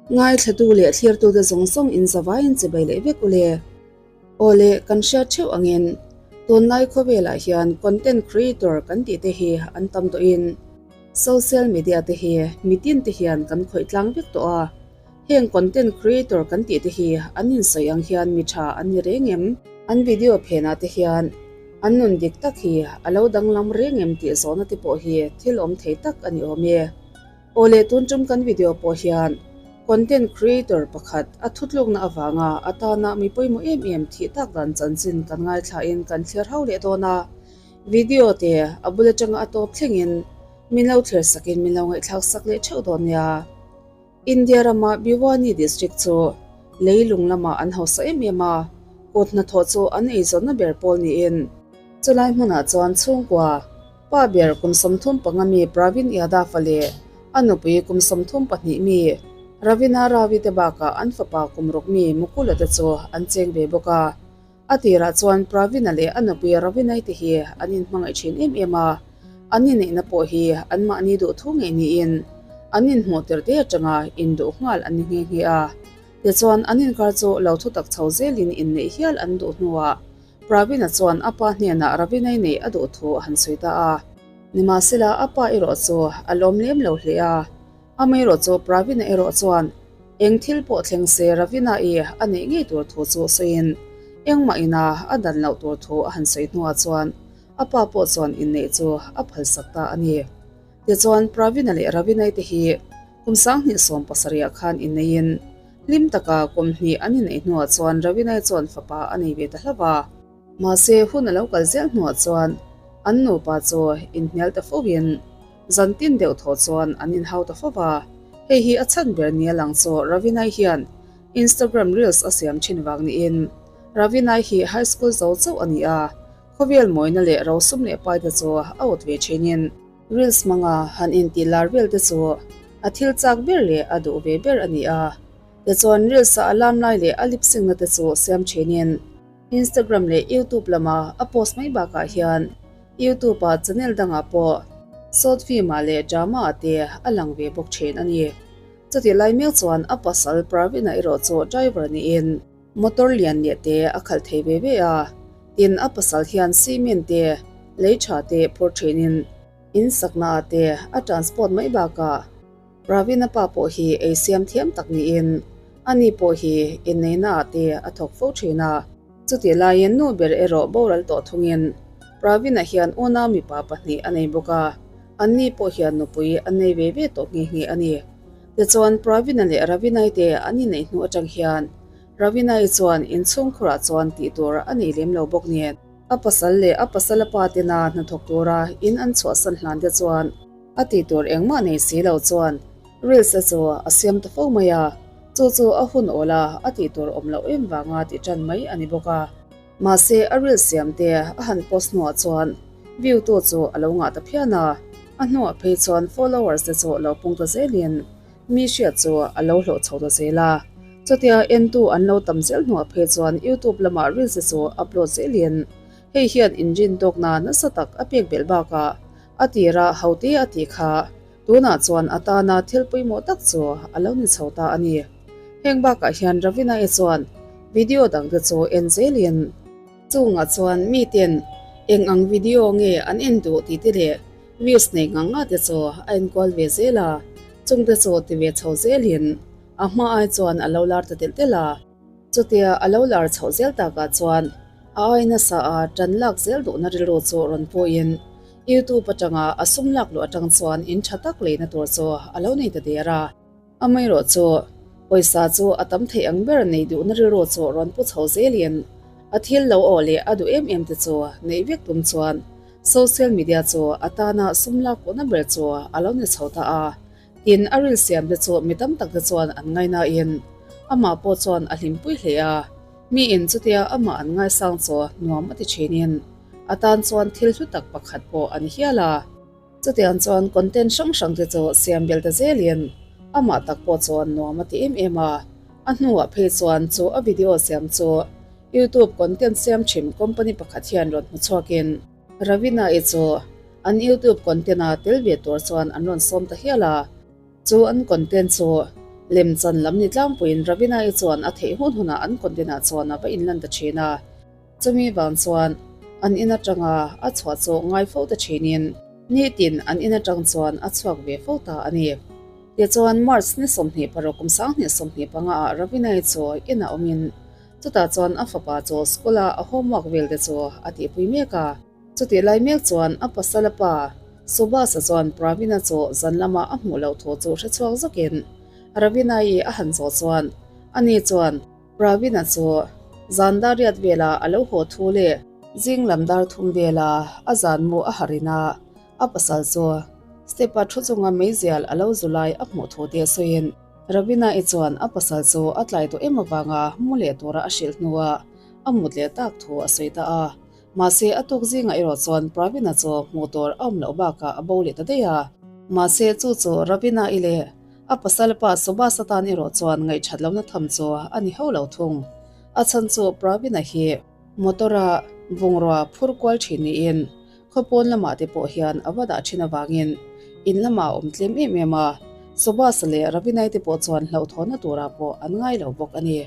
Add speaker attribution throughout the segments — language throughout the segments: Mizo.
Speaker 1: Ngaithlatu leh thlirtute zawng zawng in zavaiin chibai leh vek ule. Aw le, kan hriat theuh angin tunlai khawvelah hian content creator kan tih te hi an tam tawhin social media te hi mitin te hian kan khawih tlang vek tawh a. Heng content creator kan tih te hi an insawi ang hian mi tha an ni reng em? An video phenah te hian an nun dik tak hi a lo danglam reng em tih zawhna te pawh hi thil awm thei tak a ni awm e. Aw le tun tum kan video pawh hian content creator pakhat a thutlukna avanga a tana mi pawimawh em em thih tak dan chanchin kan ngaithlain kan thlir ho leh dawn a. Video te a bul atanga a tawp thlengin min lo thlir sakin min lo ngaihthlak sak leh theuh dawn nia. India rama Bhiwani district chu leilung lamah an hausa em em a, kut hnathawh chu an eizawnna ber pawl niin chulai hmunah chuan chhungkua Pa ber kum 35 mi Pravin Yadav-a leh a nupui kum 32 mi Ravina Ravi te bakah an fapa kum ruk mi Mukula te chu an cheng ve bawk a. A tirah chuan Pravin-a leh a nupui Ravinai te hi an inhmangaih thin em em a, an inneihna pawh hi anmahni duh thu ngei niin an inhmuh tirh te atanga induh nghal an ni nghe nghe a. Tichuan an inkar chu lo thutak chho zelin inneih hial an duh hnuah Pravina chuan a pa hnenah Ravinai neih a duh thu a han sawi ta a. Nimahsela a pa erawh chu a lawm lem lo hle a. Amaherawh chu Pravina erawh chuan eng thil pawh thleng se Ravina i a neih ngei tur thu chu sawiin engmah ina a dan loh tur thu a han sawi hnuah chuan a pa pawh chuan inneih chu a phalsak ta a ni. Tichuan Pravina leh Ravinai te hi Kum 2017 ah khan inneiin hlim taka kum hnih an inneih hnuah chuan Ravinai chuan fapa a nei ve ta hlauh a. Mahse hun a lo kal zel hnuah chuan an nupa chu inhnial ta foin zan tin deuh thaw chuan an inhau ta fo va. Hei hi a chhan ber nia lang chu Ravinai hian Instagram reels a siam thin vang niin Ravinai hi high school zo chauh a ni a, khawvel mawina leh rosum leh paite chu a awt ve thinin. Reels hmanga han intih lar vel te chu a thil chak ber leh a duh ve ber a ni a. Tichuan Reels a alarm lai leh a lip sync na te chu siam thinin Instagram leh YouTube lama a post mai bakah hian YouTube ah channel dangah pawh short film ah leh drama ah te a lang ve bawk thin a ni. Chutih lai mek chuan a pasal Pravin-a erawh chu driver niin Motor lian leh te a khalh thei ve ve a, tin a pasal hian cement te, lei tha te phur thinin in sakna ah te a transport mai bakah Pravin-a pa pawh hi ei siam thiam tak niin ani pawh hi inneihna ah te a thawk fo thin a. Chutih laiin nu ber erawh boral tawh thungin Pravin-a hian unau mipa pahnih a nei bawk a, anni pawh hian nupui an nei ve ve tawh nghe nghe a ni. Tichuan Pravin-a leh Ravinai te an inneih hnu atang hian Ravinai chuan inchhungkhurah chuan tih tur a nei lem lo bawk nen a pasal leh a pasala pa tena hnathawk tura in an chhuahsan hlan te chuan a tih tur engmah nei si lo chuan reels te chu a siam ta fo mai a, chu chu a hun awl a a tih tur awm loh em vanga tih tan mai a ni bawk a. Mahse a reels siam te a han post hnuah chuan view tu chu a lo ngah ta phian a, a hnuah phei chuan followers te chu lo pung ta zelin mi hriat chu a lo hlawh chho ta zel a. Chutia entu an lo tam zel hnuah phei chuan YouTube lamah reels te chu upload zelin hei hian inrin tawkna nasa tak a pek belh bakah a tira hote a tih kha tunah chuan a tana thil pawimawh tak chu a lo ni chho ta a ni. Heng bakah hian Ravina-i chuan video dangte chu en zelin chungah chuan miten eng ang video nge an en duh tih te leh views nei ngang nga te chu a enkual ve zel a, chungte chu ti ve chho zelin a hma ai chuan a lo lar ta telh telh a. Chutia a lo lar chhoh zel takah chuan a ai nasa a tan lak zel duhna rilru chu rawn pawhin YouTube atanga a sum lak luh atang chuan in tha tak leina tur chu a lo nei ta der a. Amaherawh chu pawisa chu a tam theih ang ber nei duhna rilru chu rawn pu chho zelin a thil lo aw leh a duh em em te chu neih vek tum chuan social media chu a tana sum lak pawhna ber chu a lo ni chho ta a. Tin, a ril siam te chu mi tam tak te chuan an ngainain amah pawh chuan a hlimpui hle a, miin chutia amah an ngaisang chu nuam a ti thinin a tan chuan thil hlu tak pakhat pawh a ni hial a. Chutiang chuan content hrang hrang te chu siam bel ta zelin amah tak pawh chuan nuam a ti em em a, a hnuah phei chuan chu a video siam chu YouTube content siam thin company pakhat hian rawn hmu chhuakin Ravina-i chu an YouTube content-a tel ve tur chuan an rawn sawm ta hial a, chu an content chu Lemchan lam ni tlangpuiin Ravina-i chuan a theih hun hunah an content ah chuan a va inlan ta thin a. Chumi vang chuan an in atanga a chhuah chu ngai fo ta thinin nitin an in atang chuan a chhuak ve fo ta a ni. Tichuan March ni 26 kum 2025 ah Ravina-i chu inah awmin chutah chuan a fapa chu school a a homework vel te chu a tihpui mek a. Chutih lai mek chuan a pasala pa Subhas-a chuan Pravina chu zan lama a hmuh loh thu chu hre chhuak zawkin Ravina-i a han zawh chuan ani chuan Pravina chu zan dar riat vela a lo haw thu leh zing lam dar thum vela a zan mu a harin a, a pasal chu step-a thu chunga meizial a lo zu lai a hmuh thu te sawiin Ravina-i chuan a pasal chu a tlai tawh em avanga mu leh tura a hrilh hnuah a mut leh tak thu a sawi ta a. Mahse, a tuk zingah erawh chuan Pravina chu hmuh tur a awm loh bakah a bo leh ta daih a. Mahse, chu chu Ravina-i leh a pasal pa Subhas atan erawh chuan ngaihthat lohna tham chu a ni hauh lo thung. A chhan chu Pravina hi motor-a bungrua phur kual thin niin khawpawn lamah te pawh hian a va dah thin avangin in lamah a awm tlem em em a. Subhas leh Ravina-i te pawh chuan hlauhthawnna turah pawh an ngai lo bawk a ni.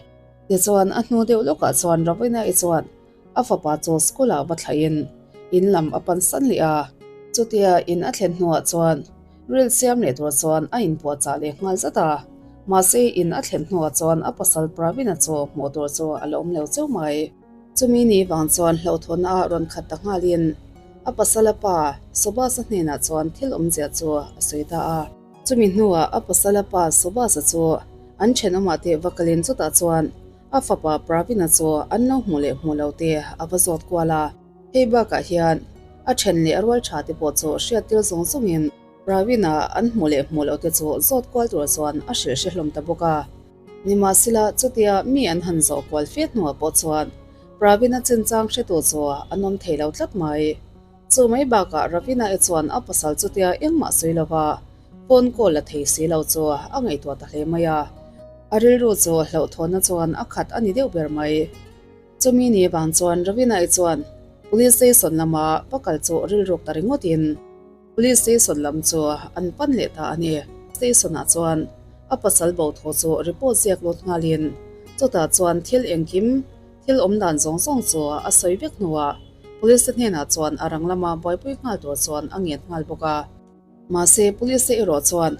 Speaker 1: Tichuan, a hnu deuh lawkah chuan Ravina-i chuan A fapa chu school ah va thlaihin in lam a pan san leh a. Chutia in a thlen hnuah chuan ril siam leh tur chuan a inpuahchah leh nghal zat a. Mahse in a thlen hnuah chuan a pasal Pravina chu hmuh tur chu a la awm lo cheu mai. Chumi ni vang chuan hlauhthawnna ah rawn khat ta nghalin a pasal a pa Subhas-a hnenah chuan thil awmzia chu a sawi ta a. Chumi hnuah a pasal a pa Subhas-a chu an thenawmah te va kalin chutah chuan A fapa Pravina chu an lo hmuh leh hmuh lo te a va zawt kual a, hei bakah hian a then leh a rual tha te pawh chu hriat tir zawng zawngin Pravina an hmuh leh hmuh loh te chu zawt kual tur chuan a hrilh hre hlawm ta bawk a. Nimahsela chutia mi an han zawh kual fe hnuah pawh chuan Pravina chinchang hretu chu an awm thei lo tlat mai. Chu mai bakah Ravina-i chuan a pasal chutia engmah sawi lova phone call la thei si lo chu a ngaihtuah ta hle mai a. A rilru chu hlauhthawnna chuan a khat a ni deuh ber mai. Chumi ni vang chuan Ravina-i chuan Police Station lama va kal chu rilruk ta ringawtin Police Station lam chu an pan leh ta a ni. Station-ah chuan a pasal bo thaw chu report ziak lut nghalin chutah chuan thil engkim Thil awm dan zawng zawng chu a sawi vek hnuah Police te hnenah chuan a rang lama buaipui nghal tur chuan a ngen nghal bawk a. Mahse Police te erawh chuan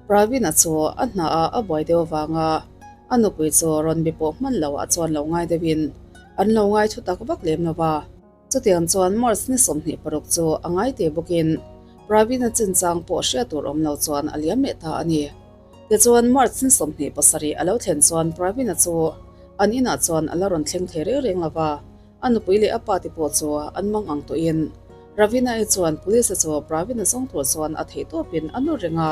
Speaker 1: Pravin-a chu a hnaah a buai deuh avanga a nupui chu rawn be pawh hman loah chuan lo ngai deuhin an lo ngai thu tak vak lem lo va. Chutiang chuan March ni 26 chu a ngai te bawkin Pravin-a chinchang pawh hriat tur awm lo chuan a liam leh ta a ni. Tichuan March ni 27 a lo thlen chuan Pravin-a chu an inah chuan a la rawn thleng thei reng reng lo va, a nupui leh a pa te pawh chu an mang ang tawhin Ravina-i chuan Police-a chu Pravin-a zawng tur chuan a theih tawpin a nawr reng a.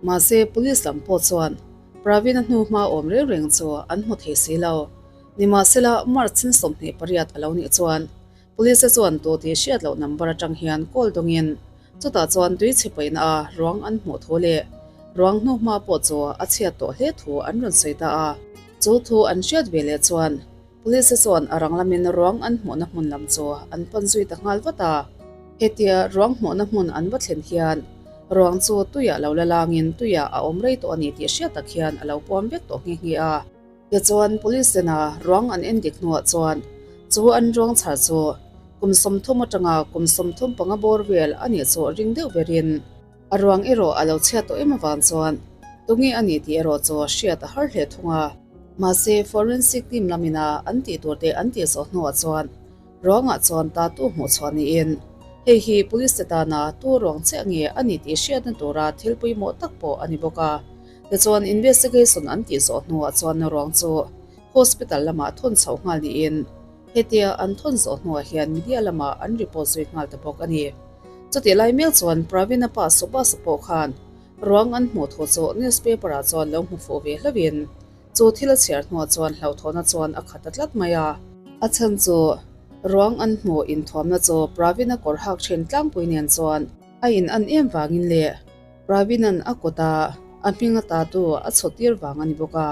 Speaker 1: Mahse Police lam pawh chuan Pravin-a hnu hma awm reng reng chu an hmu thei si lo. Nimahsela, March ni 28 a lo nih chuan Police-a chuan tu tih hriat loh number atang hian call dawngin chutah chuan tui chhe paihna a ruang an hmuh thu leh ruang hnu hma pawh chu a chhiat tawh hle thu an rawn sawi ta a. Chu thu an hriat ve leh chuan Police-a chuan a rang lamin ruang an hmuhna hmun lam chu an pan zui ta nghal vat a. Hetia ruang hmuhna hmun an va thlen hian ruang chu tuiah lo la langin tuiah a awm rei tawh a ni tih hriat tak hian a lo puam vek tawh nghe nghe a. Tichuan, Police tena ruang an en dik hnuah chuan chu an ruang chhar chu kum 30 atanga kum 35 bawr vel a nih chu ring deuh berin a ruang erawh a lo chhiat tawh em avang chuan tunge a ni tih erawh chu hriat a har hle thung a. Mahse, forensic team lamina an tih tur te an tih zawh hnuah chuan ruangah chuan tatu hmuh chhuah niin hei hi police te tana tu ruang chiah nge a ni tih hriatna tura thil pawimawh tak pawh a ni bawk a. Tichuan investigation an tih zawh hnuah chuan ruang chu hospital lamah thawn chhoh nghal niin hetia an thawn zawh hnuah hian media lamah an report zui nghal ta bawk a ni. Chutih lai mek chuan Pravina pa Subhas-a pawh khan ruang an hmuh thu chu newspaper ah chuan lo hmu fuh ve hlauhin chu thil a chhiar hnuah chuan hlauhthawhna chuan a khat ta tlat mai a. A chhan chu ruang an hmuh inthuamna chu Pravina kawr hak thin tlangpui nen chuan a in an em vangin leh Pravina'n a kawta a hming a tatu a chhawtir vang a ni bawk a.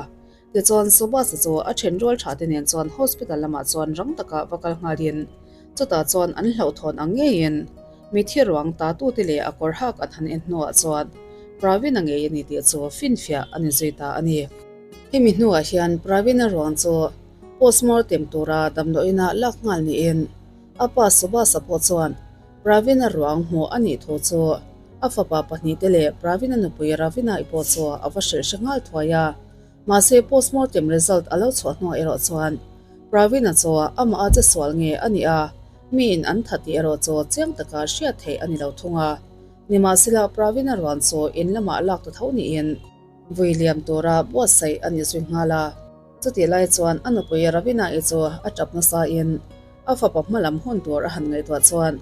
Speaker 1: Tichuan Subhas-a chu a then rual tha te nen chuan hospital lamah chuan rang taka va kal nghalin chutah chuan an hlauhthawn ang ngeiin mithi ruang tatu te leh a kawr hak an han en hnuah chuan Pravin-a ngei a ni tih chu finfiah a ni zui ta a ni. Hemi hnuah hian Pravin-a ruang chu postmortem tura damdawiina lak nghal niin a pa Subhas-a pawh chuan Pravin-a ruang hmuh a nih thu chu a fapa pahnihte leh Pravin-a nupui Ravina-i pawh chu a va hrilh hre nghal thuai a. Mahse postmortem result a lo chhuah hnuah erawh chuan Pravin-a chu amah a che sual nge a nih a, miin an that tih erawh chu chiang taka hriat theih a ni lo thung a. Nimahsela Pravin-a ruan chu in lamah lak ta tho niin vui liam tura buatsaih a ni zui nghal a. Chutih lai chuan a nupui Ravina-i chu a tap nasain a fapa hma lam hun tur a han ngaihtuah chuan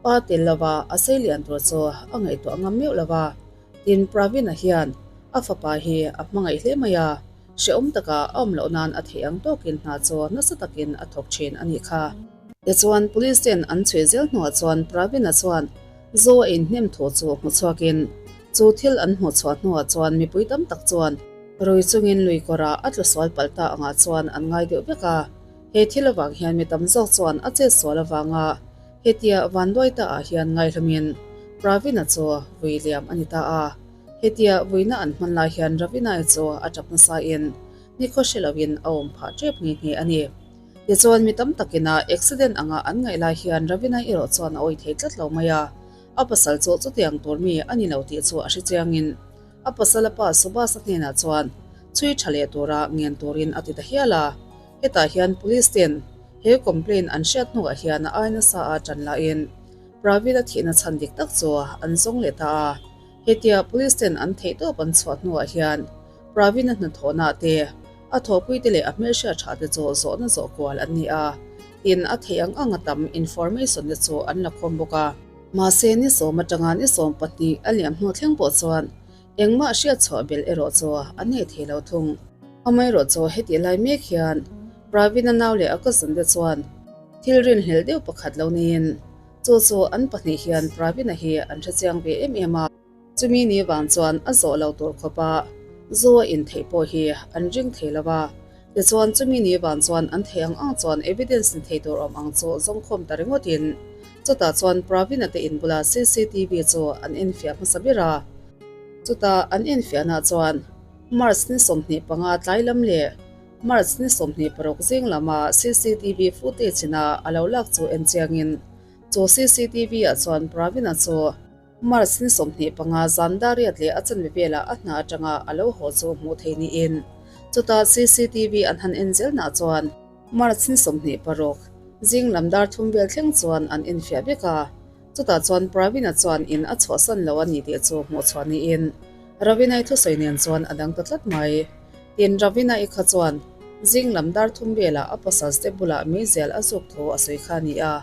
Speaker 1: pa tel lova a sei lian tur chu a ngaihtuah ngam meuh lova. Tin, Pravin-a hian a fapa hi a hmangaih hle mai a, hrehawm taka a awm loh nan a theih ang tawkin hna chu nasa takin a thawk thin a nih kha. Tichuan, Police ten an chhui zel hnuah chuan Pravin-a chuan Zo a inhnem thu chu hmu chhuakin, chu thil an hmuh chhuah hnuah chuan mipui tam tak chuan rui chungin lui kawrah a tlu sual palh ta angah chuan an ngai deuh vek a. He thil avang hian mi tam zawk chuan a chet sual avanga Hetia Vanduaita ah hian ngaihlawmin Ravina chu vui liam a ni ta a. Hetia vuina an hman lai hian Ravina-i chu a tap nasa in nikhaw hre loin a awm phah tep nghe nghe a ni. Tichuan mi tam takin a accident anga an ngaih lai hian Ravina-i erawh chuan a awih thei tlat lo mai a. A pasal chu chutiang tur mi a ni lo tih chu a hre chiangin a pasal a pa Subhas-a hnenah chuan chhui tha leh tura ngen turin a ti ta hial a. Hetah hian Police ten he complaint an hriat hnuah hian a ai nasa a tan lahin Pravin a thihna chhan dik tak chu an zawng leh ta a. Hetia Police ten an theihtawp an chhuah hnuah hian Pravin a hnathawhna te, a thawhpui te leh a hmelhriat tha te chu zawhna zawh kual an ni a, tin a theih ang ang a tam information te chu an la khawm bawk a. Mahse ni sawm atanga ni 12 a liam hnu thleng pawh chuan Engmah hriat chhuah belh erawh chu an nei thei lo thung. Amaherawh chu hetih lai mek hian Pravin-a nau leh a cousin te chuan thil rinhlelh deuh pakhat lo niin chu chu an pahnih hian Pravin-a hi an hre chiang ve em em a. Chumi ni vang chuan a zawh lo tur khawpa zu a in theih pawh hi an ring thei lo a. Tichuan chumi ni vang chuan an theih ang ang chuan evidence ni thei tur awm ang chu zawngkhawm ta ringawtin chutah chuan Pravin-a te in bula cctv chu an enfiah hmasa ber a. Chutah an enfiahna chuan March ni 25 tlai lam leh March ni 26 zing lama cctv footage ina a lo lak chu en chiangin chu cctv ah chuan Pravin-a chu March ni 25 zan dariat leh a chanve velah a hna atanga a lo haw chu hmuh thei niin chutah cctv an han en zelna chuan March ni 26 zing lam dar thum vel thleng chuan an enfiah vek a. Chutah chuan Pravina chuan in a chhuahsan lo a ni tih chu hmuh chhuah niin Ravina-i thusawi nen chuan a dang ta tlat mai. Tin, Ravina-i kha chuan zing lam dar thum velah a pasal step bulah meizial a zuk thu a sawi kha a ni a,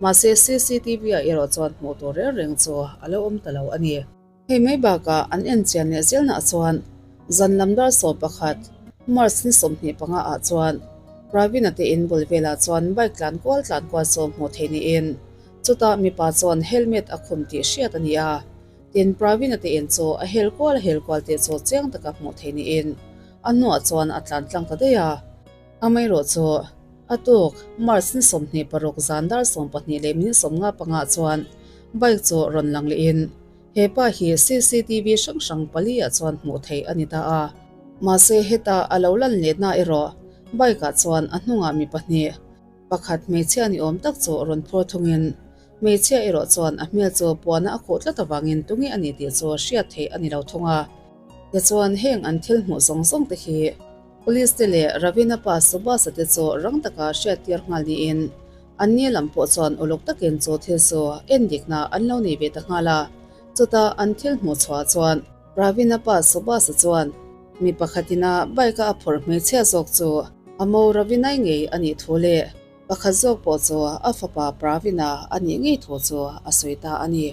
Speaker 1: mahse CCTV-ah erawh chuan hmuh tur reng reng chu a lo awm ta lo a ni. Hei mai bakah an enchian leh zelnah chuan zan lam dar 11, March ni 25 ah chuan Pravina te in bul velah chuan bike tlan kual tlan kual chu hmuh theih niin chutah mipa chuan helmet a khum tih hriat a ni a. Tin, Pravina te in chu a hel kual a hel kual tih chu chiang taka hmuh theih niin a hnuah chuan a tlan tlang ta daih a. Amaherawh chu a tuk March ni 26 zan dar 12 leh minute 55 ah chuan bike chu rawn lang lehin He pa hi cctv hrang hrang pali ah chuan hmuh theih a ni ta a. Mahse heta a lo lan letna erawh bike ah chuan a hnungah mi pahnih, pakhat hmeichhia ni awm tak chu rawn phur thungin hmeichhia erawh chuan a hmel chu puana a khuh tlat avangin tunge a ni tih chu hriat theih a ni lo thung a. Tichuan heng an thil hmuh zawng zawng te hi Police te leh Ravina pa Subhas-a te chu rang taka hriattir nghal niin An ni lam pawh chuan uluk takin chu thil chu endikna an lo nei ve ta nghal a. Chutah an thil hmuh chhuah chuan Ravina pa Subhas-a chuan mi pakhatin a bike-a a phawrh hmeichhia zawk chu a mo Ravinai ngei a nih thu leh pakhat zawk pawh chu a fapa Pravina a nih ngei thu chu a sawi ta a ni.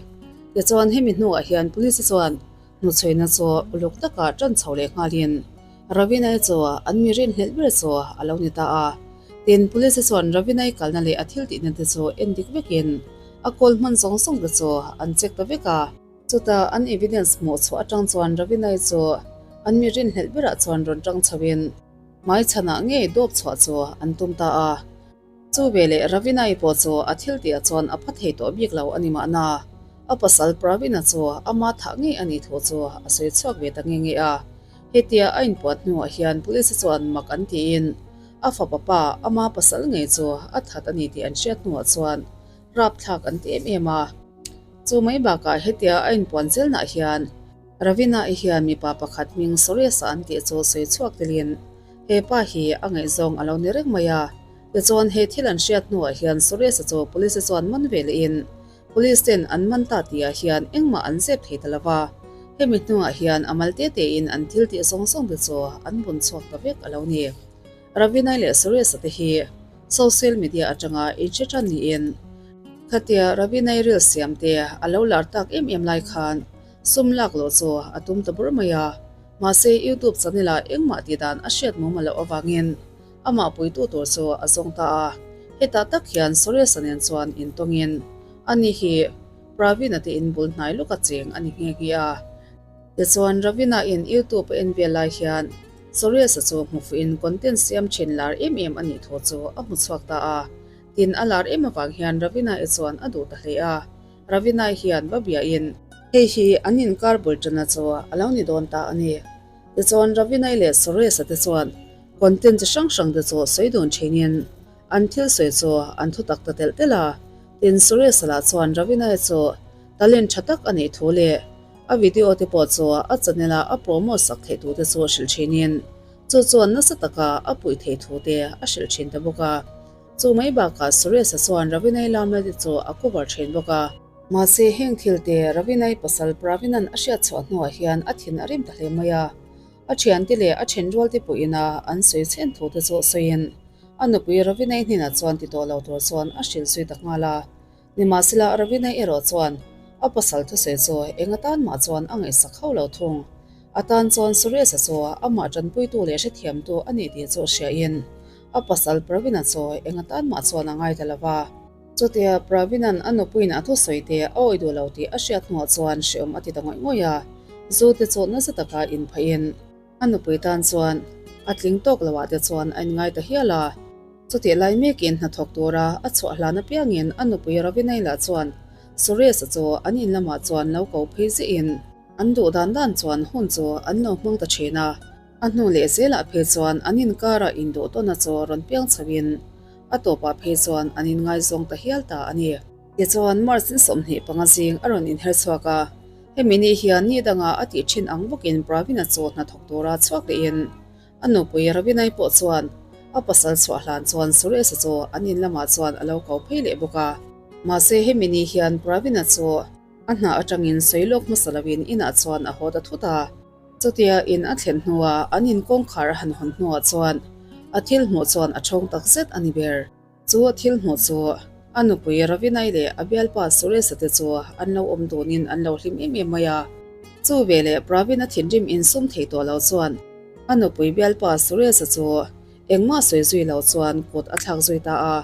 Speaker 1: Tichuan hemi hnuah hian Police chuan Hnuchhuina chu uluk takah tan chho leh nghalin Ravinai chu an mi rinhlelh ber chu a lo ni ta a. Tin, Police chuan Ravinai kalna leh a thil tihna te chu en dik vekin a kawl hman zawng zawng te chu an check ta vek a. Chutah an evidence hmuh chhuah atang chuan Ravinai chu an mi rinhlelh berah chuan rawn tang chhoin hmaichhanah ngei dawp chhuah chu an tum ta a. Chu veleh Ravinai pawh chu a thil tihah chuan a pha thei tawh bik lo a ni mahna. A pasal Pravina chu ama thah ngei a nih thu chu a sawi chhuak ve ta nge nge a. Hetia a inpuan hnuah hian police chuan mak an tiin a fapa pa ama pasal ngei chu a that a ni tih an hriat hnuah chuan rapthlak an ti em em a. Chu mai bakah hetia a inpuan zelnah hian Ravina-i hian mipa pakhat hming Suresh-a an tih chu sawi chhuak telin he pa hi a ngaihzawng a lo ni reng mai a. Tichuan he thil an hriat hnuah hian Suresh-a chu police chuan man ve lehin Police ten an man ta tihah hian engmah an zep thei ta lo va, hemi hnuah hian a mal te tein an thil tih zawng zawng te chu an bun chhuak ta vek a lo ni. Ravinai leh Suresh-a te hi social media atanga inhre tan niin khatia Ravinai reel siam te a lo lar tak em em lai khan sum lak loh chu a tum ta bur mai a, mahse YouTube channel ah engmah tih dan a hriat mumal loh avangin Amah puitu tur chu a zawng ta a, hetah tak hian Suresh-a nen chuan intawngin ani hi Pravin-a te in bul hnai lawka cheng a ni nghe nghe a. Tichuan Ravina-in YouTube a en vel lai hian Suresh-a chu hmu fuhin content siam thin lar em em a nih thu chu a hmu chhuak ta a. Tin, a lar em avang hian Ravina-i chuan a duh ta hle a, Ravina-i hian va biain hei hi an inkar bul tana chu a lo ni dawn ta a ni. Tichuan Ravinai leh Suresh-a te chuan content chi hrang hrang te chu sawi dun thinin an thil sawi chu an thu tak ta telh telh a. Tin, Suresh-a lah chuan Ravinai chu talent tha tak a neih thu leh a video te pawh chu a channel a a promote sak theih thu te chu hrilh thinin chu chuan nasa taka a puih theih thu te a hrilh thin ta bawk a. Chu mai bakah Suresh-a chuan Ravinai lamna te chu a cover thin bawk a. Mahse, heng thil te Ravinai pasal Pravinan a hriat chhuah hnuah hian a thin a rim ta hle mai a. A thiante leh a thenrual te pawhin a an sawi chhen thu te chu sawiin a nupui Ravinai hnenah chuan ti tawh lo tur chuan a hrilh zui ta nghal a. Nimahsela, Ravinai erawh chuan a pasal thusawi chu eng atan mah chuan a ngaihsak hauh lo thung. A tan chuan Suresh-a chu amah tanpuitu leh hrethiamtu a nih tih chu hriain a pasal Pravina chu eng atan mah chuan a ngai ta lo va. Chutia Pravina'n a nupuiin a thusawi te a awih duh lo tih a hriat hnuah chuan hreawm a ti ta ngawih ngawih a, zu te chu nasa taka inphahin a nupui tan chuan a tling tawk lo ah te chuan a inngai ta hial a. Chutih lai mekin hnathawk tura a chhuah hlan apiangin a nupui Ravinai lah chuan Suresh-a chu an in lamah chuan lo ko phei ziahin an duh dan dan chuan hun chu an lo hmang ta thin a. A hnu leh zelah phei chuan an inkara induhtawnna chu rawn piang chhoin A tawpah phei chuan an inngaizawng ta hial ta a ni. Tichuan, March ni 25 zing a rawn inher chhuak a, hemi ni hian ni danga a tih thin ang bawkin Pravina chu hnathawk tura chhuak lehin a nupui Ravinai pawh chuan a pasal chhuah hlan chuan Suresh-a chu an in lamah chuan a lo ko phei leh bawk a. Mahse, hemi ni hian Pravina chu a hna atangin sawi lawk hmasa loin inah chuan a haw ta thut a. Chutia in a thlen hnuah an in kawngkhar a han hawn hnuah chuan a thil hmuh chuan a thawng tak zet a ni ber. Chu a thil hmuh chu a nupui Ravinai leh a bialpa Suresh-a te chu an lo awm dunin an lo hlim em em mai a. Chu veleh Pravin a thinrim insum thei tawh lo chuan a nupui bialpa Suresh-a chu engmah sawi zui lo chuan kut a thlak zui ta a.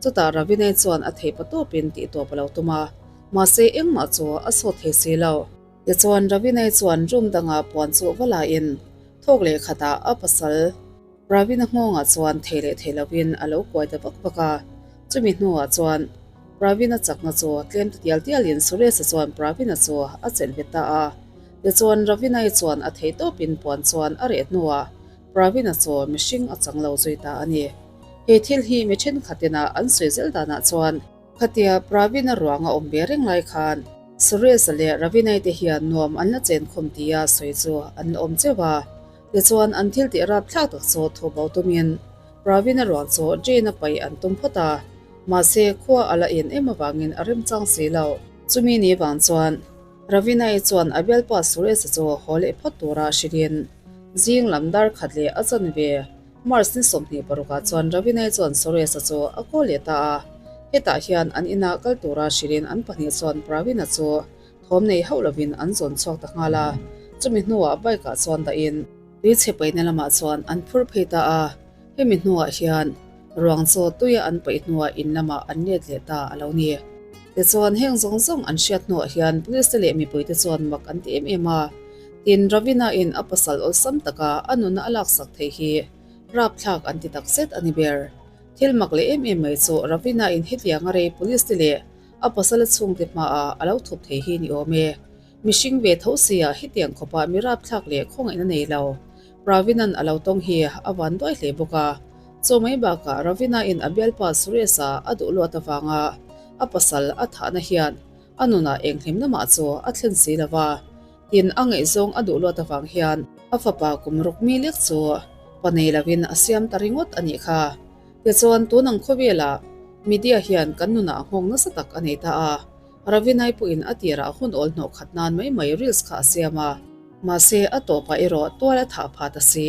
Speaker 1: Chutah Ravinai chuan a theih patawpin tihtawp a lo tum a, mahse engmah chu a sawt thei si lo. Tichuan Ravinai chuan room dangah puan chu va lain thawk leh khatah a pasal Ravina nghawngah chuan thei leh thei lovin a lo kuai ta vak vak a. Chumi hnuah chuan Ravina chakna chu tlem ta tial tialin Suresh-a chuan Pravina chu a chelh ve ta a. Tichuan Ravinai chuan a thei tawpin puan chuan a reh hnuah Pravina chu mihring a chang lo zui ta a ni. He thil hi mi thenkhatin a an sawi zel danah chuan Khatia Pravin-a ruang a awm ve reng lai khan Suresh-a leh Ravinai te hian nuam an la chen khawm tia sawi chu an la awm cheuh a. Tichuan an thil tih rapthlak tak chu thu bo tumin Pravin-a ruang chu drain-a paih an tum phawt a, mahse khua a la en em avangin a remchang si lo. Chumi ni vang chuan Ravinai chuan a bialpa Suresh-a chu haw leh phawt tura hrilhin zing lam dar khat leh a chan ve. March ni 26 ah chuan Ravinai chuan Suresh-a chu a call leh ta a, hetah hian an inah kal tura hrilhin an pahnih chuan Pravin-a chu thawm nei hauh lovin an zawn chhuak ta nghal a, chumi hnuah bike ah chuan dahin tui chhe paihna lamah chuan an phur phei ta a, hemi hnuah hian ruang chu tuia an paih hnuah in lamah an let leh ta a lo ni. Tichuan heng zawng zawng an hriat hnuah hian police te leh mipuite chuan mak an ti em em a. Tin, Ravina-in a pasal awlsam taka a nunna a laksak theih hi rapthlak an ti takzet a ni ber. Thil mak leh em em mai chu Ravina-in hetiang a rei police te leh. A pasala chhungte hmaah a lo thup thei hi ni awm e. Mihring ve tho sia hetiang khawpah mi rapthlak leh khawngaihna nei lo. Pravin-a'n a lo tawng hi a van duai hle bawk a. Chaw mai bakah Ravina-in a bialpa Suresh-a a duh luat avanga a pasal a thahna hian a nunah eng hlimna mah chu a thlen si lo va. Tin, a ngaihzawng a duh luat avang hian a fapa kum ruk mi lek chu pa nei lovin a siam ta ringawt a nih kha. Tichuan, tun ang khawvelah media hian kan nunah nghawng nasa tak a nei ta a. Ravinai pawhin a tirah hun awl hnawh khat nan mai mai reels kha a siam a, mahse a tawpah erawh tual a thah pha ta si.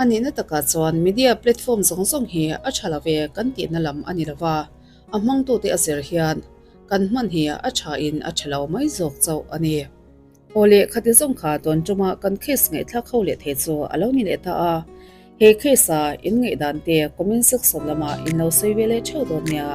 Speaker 1: A nihna takah chuan media platform zawng zawng hi a tha lo ve kan tihna lam a ni lo va, a hmangtute a zir hian kan hman hi a thain a tha lo mai zawk chauh a ni. Aw leh khati zawng kha tawn tuma kan case ngaihthlak ho leh thei chu a lo ni leh ta a, he case a in ngaihdan te comment section lamah in lo sawi ve leh theuh dawn nia.